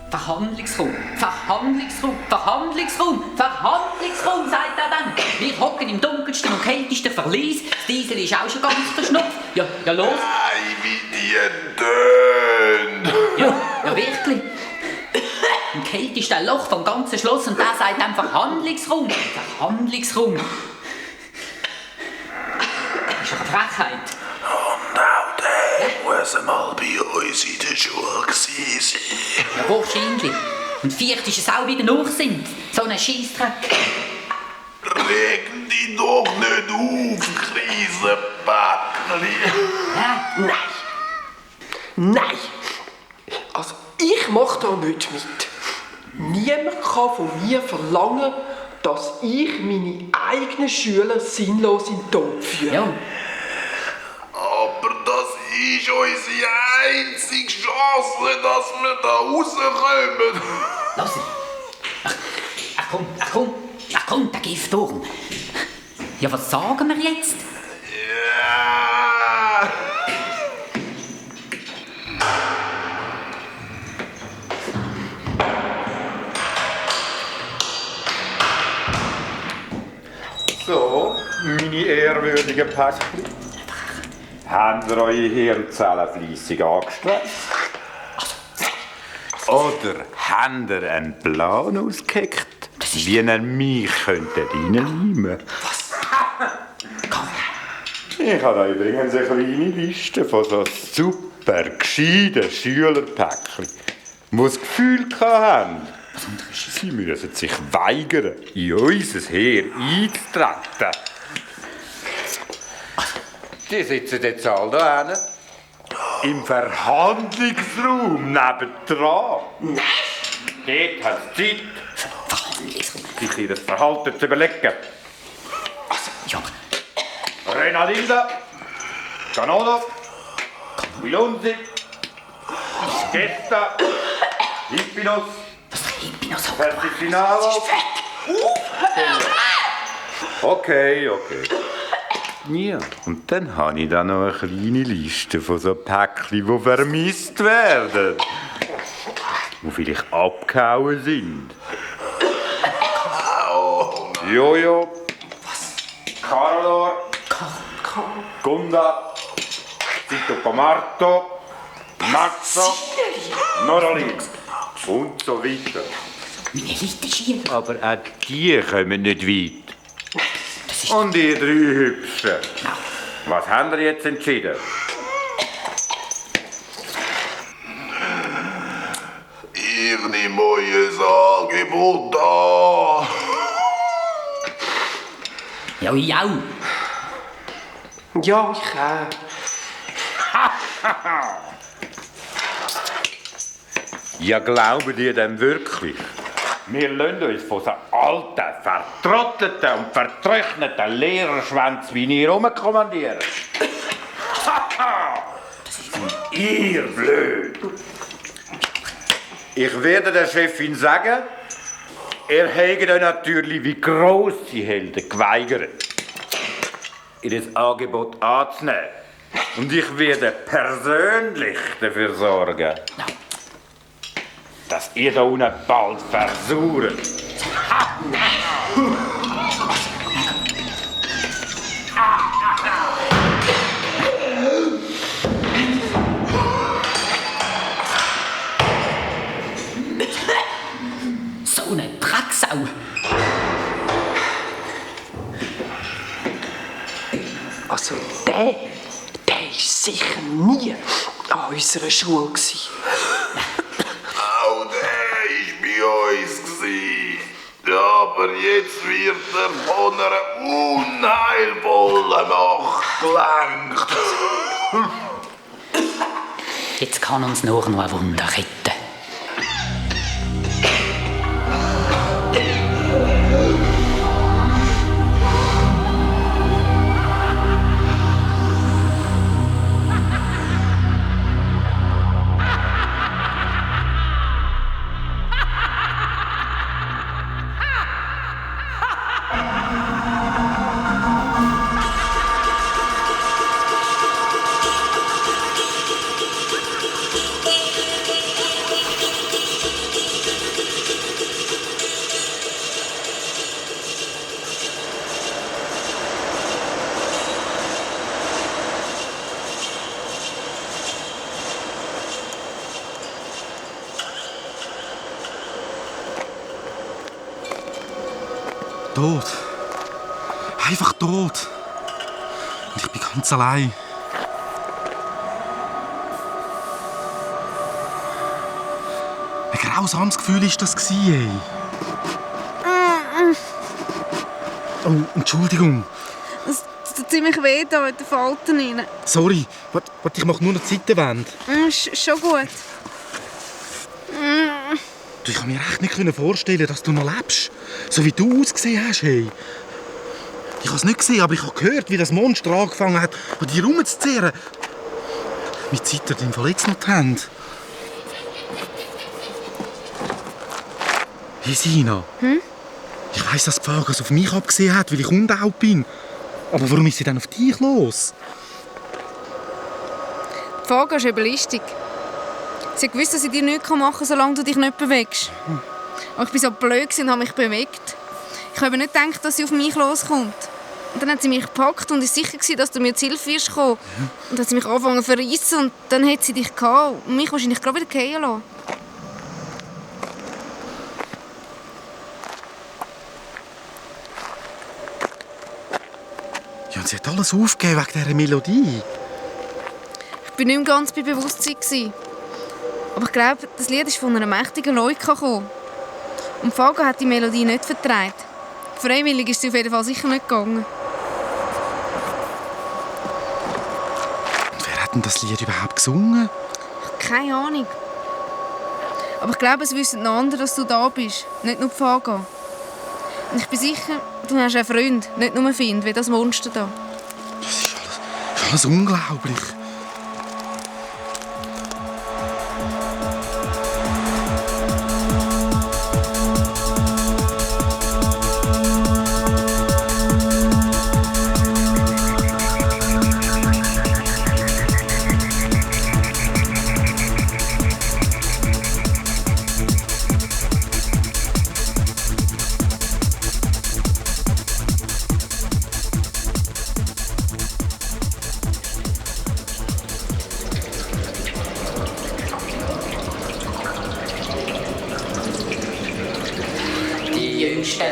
Verhandlungsraum, Verhandlungsraum, Verhandlungsraum, Verhandlungsraum, sagt er dann. Wir hocken im dunkelsten und kältesten Verlies. Das Diesel ist auch schon ganz verschnupft. Ja, los. Nein, wie die tönt. Ja, wirklich. Im kältesten Loch vom ganzen Schloss und der sagt dann Verhandlungsraum, Verhandlungsraum. Das ist eine Frechheit. Und auch der muss mal bei uns in der Schule gewesen sein. Ja, wahrscheinlich. Und vielleicht ist es auch wieder Nachsinn. So ein Scheissdreck. Reg dich doch nicht auf, Krisenpäckli. Nein. Nein. Also, ich mache da nicht mit. Niemand kann von mir verlangen, dass ich meine eigenen Schüler sinnlos in den Tod führe. Ja. Aber das ist unsere einzige Chance, dass wir da rauskommen. Lass ihn. Ach komm, der Giftwurm. Ja, was sagen wir jetzt? Ja. So, meine ehrwürdigen Päckchen. Habt ihr eure Hirnzellen fleissig angestrengt? Oder habt ihr einen Plan ausgeheckt, wie ihr mich reinnehmen könntet? Ich habe da übrigens eine kleine Liste von so super gescheiten Schülerpäckchen, die das Gefühl hatten, sie müssen sich weigern, in unser Heer einzutreten. Die sitzen jetzt alle da hinten. Im Verhandlungsraum nebendran. Nein! Dort haben sie Zeit, sich ihr Verhalten zu überlegen. Ja. Renadilda, Canodo, Milunzi, Gesta, Hippinos, Versifinalo. Okay. Ja, und dann habe ich da noch eine kleine Liste von so Päckchen, die vermisst werden. Die vielleicht abgehauen sind. Jojo. Carador. Gunda. Tito Pomarto. Mazzo. Norolin. Und so weiter. Aber auch die kommen nicht weit. Und die 3 Hübschen. Was haben wir jetzt entschieden? Ich nehme euer Angebot an. Ja, ich auch. Ja, ich auch. Ja, glauben die denn wirklich? Wir lassen uns von so alten, vertrotteten und vertrockneten Lehrerschwänzen wie ihr rumkommandieren. Und ihr blöd. Ich werde der Chefin sagen, er hätte euch natürlich wie grosse Helden geweigert, ihr Angebot anzunehmen. Und ich werde persönlich dafür sorgen, dass ihr da unten bald versucht. So eine Drecksau. Also der war sicher nie an unserer Schule gewesen. Auch der war bei uns. Aber jetzt wird er von einer unheilvollen Macht gelenkt. Jetzt kann uns nur noch ein Wunder retten. tot. Einfach tot. Und ich bin ganz allein. Ein grausames Gefühl war das. Ey. Oh, Entschuldigung. Es tut ziemlich weh da in den Falten rein. Sorry, warte, ich mache nur noch die Seitenwände. Schon gut. Ich kann mir echt nicht vorstellen, dass du noch lebst. So wie du ausgesehen hast. Hey. Ich habe es nicht gesehen, aber ich habe gehört, wie das Monster angefangen hat, an dir rumzuzehren. Wie zittert im Fall jetzt noch die Hände. Hey Sina. Ich weiss, dass die Fagas auf mich abgesehen hat, weil ich untaub bin. Aber warum ist sie dann auf dich los? Die Faga ist eben listig. Sie hat gewusst, dass ich dir nichts machen kann, solange du dich nicht bewegst. Aber ich war so blöd und habe mich bewegt. Ich habe nicht gedacht, dass sie auf mich loskommt. Und dann hat sie mich gepackt und ist sicher gewesen, dass du mir zu Hilfe wirst kommen. Und dann hat sie mich angefangen zu verreissen und dann hat sie dich gehabt und mich wahrscheinlich gerade wieder fallen lassen. Ja, und sie hat alles aufgegeben wegen dieser Melodie. Ich war nicht mehr ganz bei Bewusstsein. Aber ich glaube, das Lied ist von einer mächtigen Leuke gekommen. Und Faga hat die Melodie nicht vertragen. Freiwillig ist sie auf jeden Fall sicher nicht gegangen. Und wer hat denn das Lied überhaupt gesungen? Keine Ahnung. Aber ich glaube, es wissen noch andere, dass du da bist. Nicht nur die Faga. Und ich bin sicher, du hast einen Freund, nicht nur einen Find, wie das Monster da. Das ist alles unglaublich.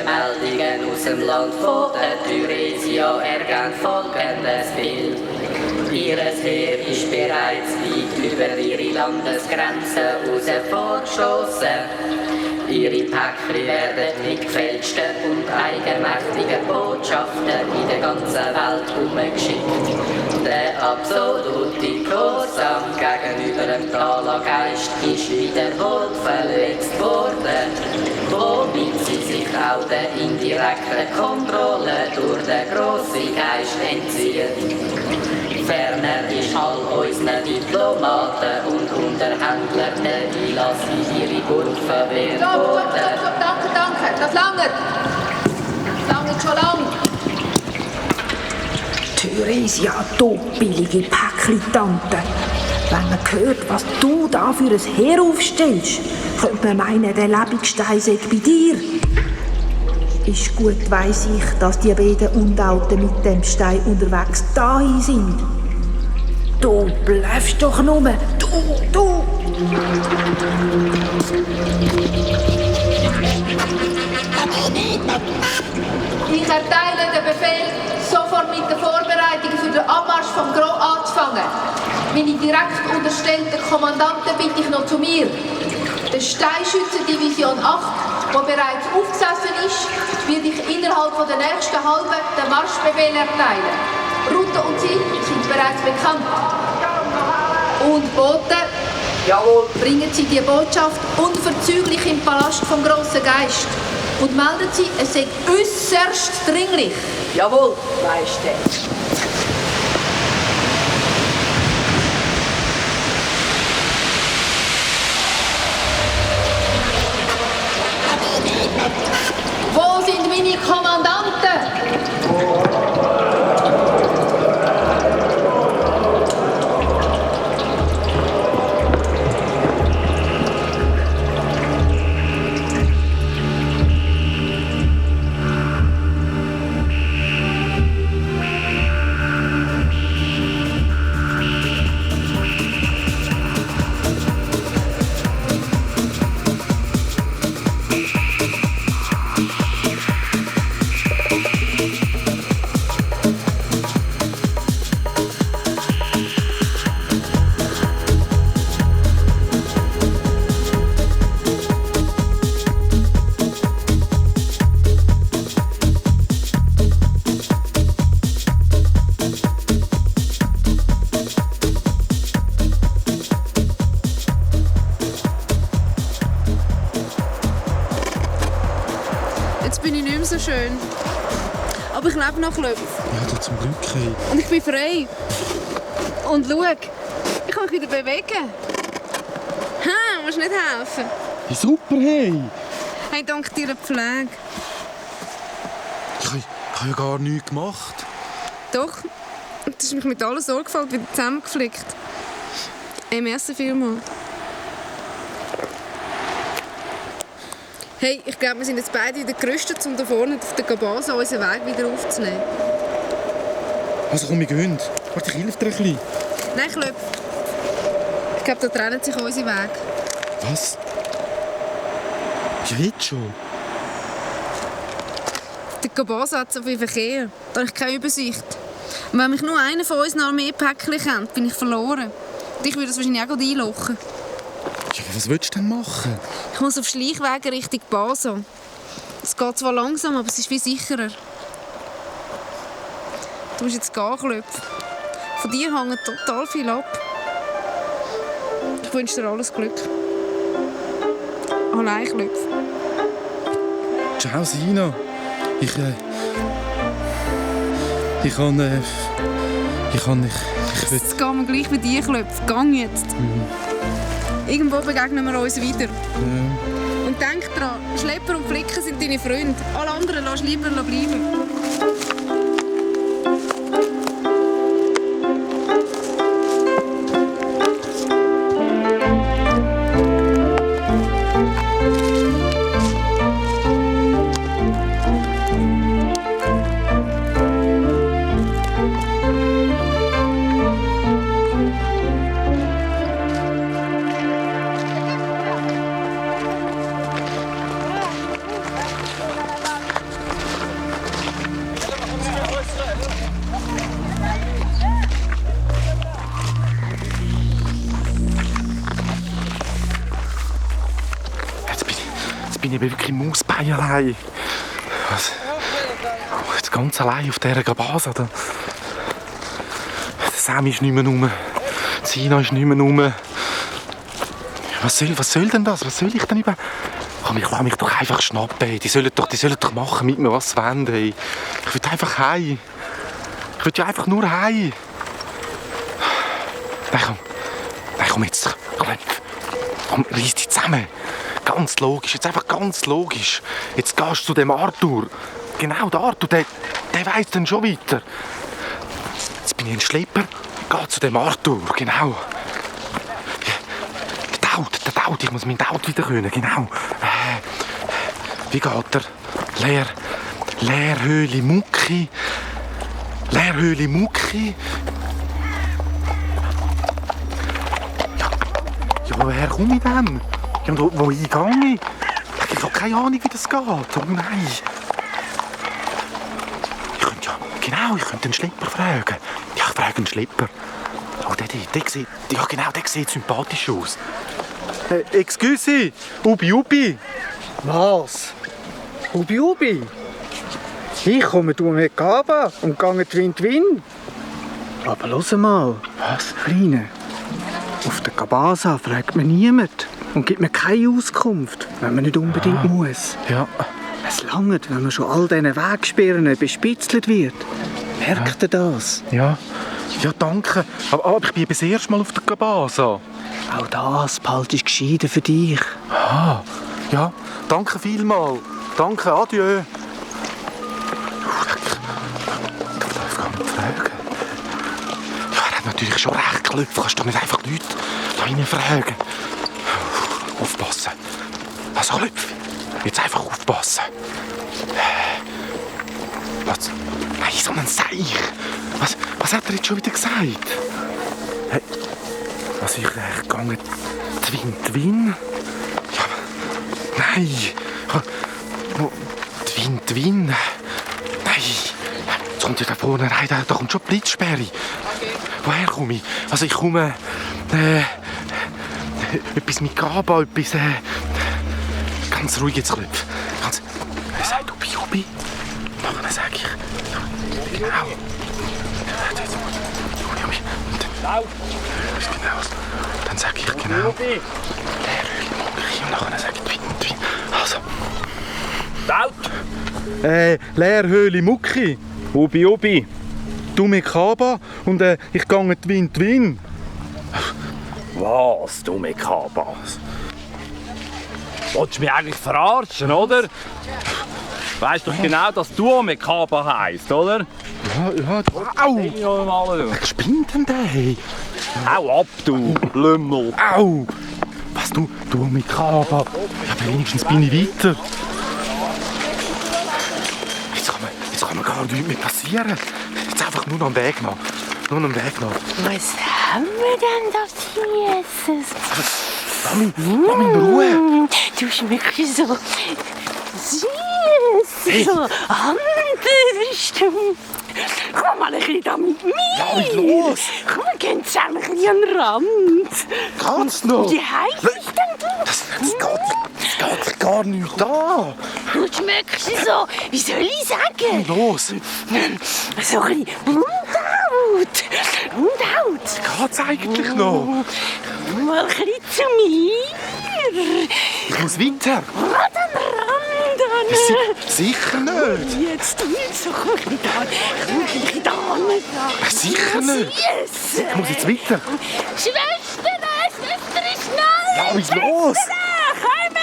Meldungen aus dem Land von der Theresia ergeben folgendes Bild. Ihres Heer ist bereits weit über ihre Landesgrenzen raus vorgeschossen. Ihre Päckchen werden mit gefälschten und eigenmächtigen Botschaften in der ganzen Welt umgeschickt. Der absolute Gehorsam gegenüber dem Talageist ist wiederholt verletzt worden, womit sie sich auch der indirekten Kontrolle durch den grossen Geist entziehen. Ferner ist all unseren Diplomaten und Unterhändlern der Einlass in ihre Burg verwehrt worden. Stopp, danke, das langt. Das langt schon lang. Theresia, du billige Päckli-Tante. Wenn man hört, was du da für ein Heer aufstellst, könnte man meinen, der Lebensstein sei bei dir. Ist gut, weiss ich, dass die beiden Undauten mit dem Stein unterwegs dahin sind. Du bleibst doch nur. Du! Ich erteile den Befehl, sofort mit den Vorbereitungen für den Abmarsch vom Gros anzufangen. Meine direkt unterstellten Kommandanten bitte ich noch zu mir. Die Steinschützendivision 8, die bereits aufgesessen ist, wird ich innerhalb der nächsten halben den Marschbefehl erteilen. Route und Ziel sind bereits bekannt. Und Boten, jawohl, bringen Sie die Botschaft unverzüglich im Palast vom Grossen Geist. Und melden Sie, es sei äußerst dringlich. Jawohl, Majestät. Wo sind meine Kommandanten? schön. Aber ich lebe noch Klöpf. Ja, du zum Glück. Hey. Und ich bin frei. Und schau, ich kann mich wieder bewegen. Ha, musst nicht helfen. Hey, super, hey. Hey, dank deiner Pflege. Ich habe ja gar nichts gemacht. Doch, du hast mich mit aller Sorgfalt wieder zusammengeflickt. Hey, merci vielmals. Hey, ich glaube, wir sind jetzt beide wieder gerüstet, um da vorne auf der Gabasa unseren Weg wieder aufzunehmen. Also komm, wir gehen. Warte, ich helfe dir ein bisschen. Nein, Klöpf. Ich glaube, da trennen sich unsere Wege. Was? Ja, jetzt schon? Der Gabasa hat so viel Verkehr. Da habe ich keine Übersicht. Und wenn mich nur einer von unseren Armeepäckchen kennt, bin ich verloren. Und ich würde das wahrscheinlich auch gerade einlochen. Ja, aber was willst du denn machen? Ich muss auf Schleichwegen Richtung Basel. Es geht zwar langsam, aber es ist viel sicherer. Du musst jetzt gehen, Klöpf. Von dir hängt total viel ab. Ich wünsche dir alles Glück. Allein, Klöpf. Ciao, Sina. Ich will... Jetzt gehen wir gleich bei dir, Klöpf. Gang jetzt. Irgendwo begegnen wir uns wieder. Ja. Und denk dran, Schlepper und Flicken sind deine Freunde. Alle anderen lass lieber bleiben. Bin ich wirklich Mausbein allein. Was? Jetzt ganz allein auf dieser Gabasa. Der Sam ist nicht mehr rum. Sina ist nicht mehr rum. Was soll denn das? Was soll ich denn überhaupt? Komm, ich lass mich doch einfach schnappen. Die sollen doch machen mit mir, was sie wollen. Hey. Ich will einfach heim. Ich will ja einfach nur heim. Nein, komm jetzt. Komm, reiss dich zusammen. Ganz logisch, jetzt einfach ganz logisch. Jetzt gehst du zu dem Arthur. Genau, der Arthur, der weiss dann schon weiter. Jetzt bin ich ein Schlepper, geh zu dem Arthur, genau. Der Taut, ich muss meinen Taut wieder können, genau. Wie geht er? Leerhöhle Mucki. Leerhöhle Mucki. Ja, woher komme ich denn? Ja, und wo ich gehe? Ich habe keine Ahnung, wie das geht. Oh nein. Ich könnte einen Schlepper fragen. Ja, ich frage einen Schlepper. Oh, der sieht sympathisch aus. Excuse, Ubi. Was? Ubi? Ich komme mit Gaba und gehe Twin. Aber hör mal. Was? Kleine, auf der Gabasa fragt man niemand und gibt mir keine Auskunft, wenn man nicht unbedingt muss. Ja. Es langt, wenn man schon all diesen Wegsperren bespitzelt wird. Merkt ihr das? Ja, danke. Aber ich bin das erste Mal auf der Gabasa. Auch das behalte ich gescheiden für dich. Ah, ja, danke vielmals. Danke, adieu. Darf ich mich fragen? Ja, er hat natürlich schon recht, Klöpf. Kannst du nicht einfach Leute da rein fragen? Aufpassen. Also, Klöpf, jetzt einfach aufpassen. Was? Nein, so ein Seich. Was hat er jetzt schon wieder gesagt? Hey, was ich gegangen? Twin? Ja, nein. Twin? Nein. Jetzt kommt ja da vorne rein, da kommt schon die Blitzsperre. Okay. Woher komme ich? Also ich komme... etwas mit Gaba, etwas... ganz ruhig jetzt, Klöpf. Er sagt Ubi. Nachher sage ich... Genau. Dann sage ich genau. Und nachher sage ich Twin. Also. Laut! Leerhöhle Mucki. Ubi. Du mit Kaba und ich gehe Twin. Was, du Mekabas? Wolltest du mich eigentlich verarschen, oder? Weißt doch genau, dass du Mekaba heisst, oder? Ja. Au! Was spinnt denn der? Hau ab, du Lümmel! Au! Was, du mit Kaba? Ja, wenigstens bin ich weiter. Jetzt kann mir gar nichts mehr passieren. Jetzt einfach nur noch am Weg nach. Was haben wir denn da Süßes? Lass mich in Ruhe. Du schmeckst so süß, Hey. so anders. Komm mal ein bisschen da mit mir. Ja, wie los? Komm, wir gehen zusammen ein bisschen an den Rand. Kannst du noch? Wie heisst denn du? Das geht gar nicht an. Du schmeckst so, wie soll ich sagen? Los. So ein bisschen Mundhaut. Geht's eigentlich noch? Mal ein bisschen zu mir. Ich muss weiter. An den Rand. Sicher nicht. Jetzt so, komm ein bisschen da. Sicher nicht. Süß. Ich muss jetzt weiter. Schwester ist schnell. Ja, wie ist los? Kommt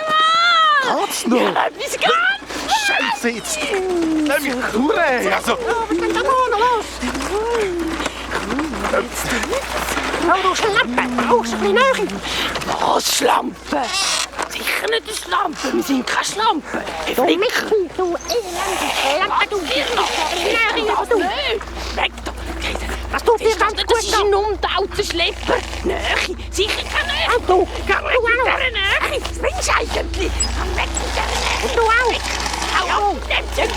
mal. Geht's noch? Ja, etwas ganz. Scheiße, jetzt. Lass mich durch. Also. Du Schlampe, brauchst du ein bisschen Nähe? Was, Schlampe? Sicher nicht eine Schlampe, wir sind keine Schlampe. Du Michi, du Elende, du Nähe, weg da. Das tut dir ganz gut. Das ist ein unbauter Schlepper. Nähe, sicher keine Nähe. Du, geh weg mit dieser Nähe. Was willst du eigentlich? Geh weg mit dieser Nähe. Du auch. Hau ab, nimm Züge.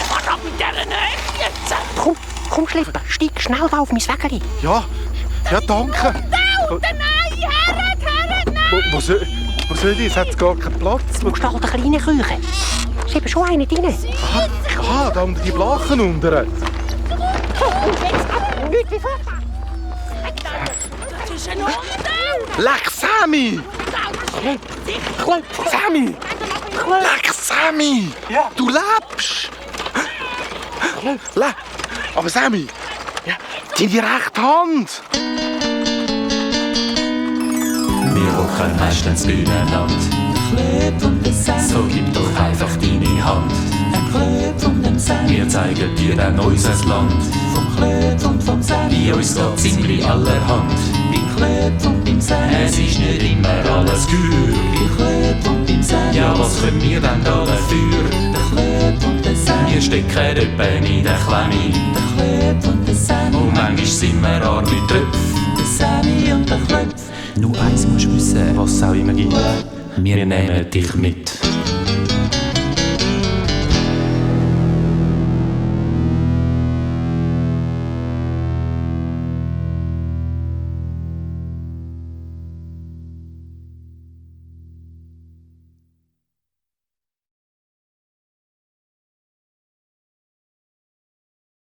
Fahr ab mit dieser Nähe jetzt. Komm, Schlepper, steig schnell da auf mein Wägeli. Ja, danke. Nein, Herren, Wo soll ich? Es hat gar keinen Platz. Du musst halt eine kleine Küche. Es ist eben schon eine drin. Aha, da unter die Blachen unten. Nicht wie vorher. Das ist ein Unter. Leck, Sammy! Sammy! Leck, Sammy! Du lebst! Aber Sammy! Die rechte Hand! Wir hocken meistens beieinander. So gib doch einfach deine Hand. Wir zeigen dir dann unser Land. Vom Klöt und vom Sand. Bei uns geht's ziemlich allerhand. Beim Klöt und beim Sand. Es ist nicht immer alles gut. Beim Klöt und beim Sand. Ja, was können wir denn da dafür? Der Klöt und der Sand. Wir stecken etwa in der Klemme. Der Klöt und der Sand. Und manchmal sind wir arme Tröpfe. Der Sammy und der Klöpf. Nur eins musst du wissen, was es auch immer gibt. Wir nehmen dich mit.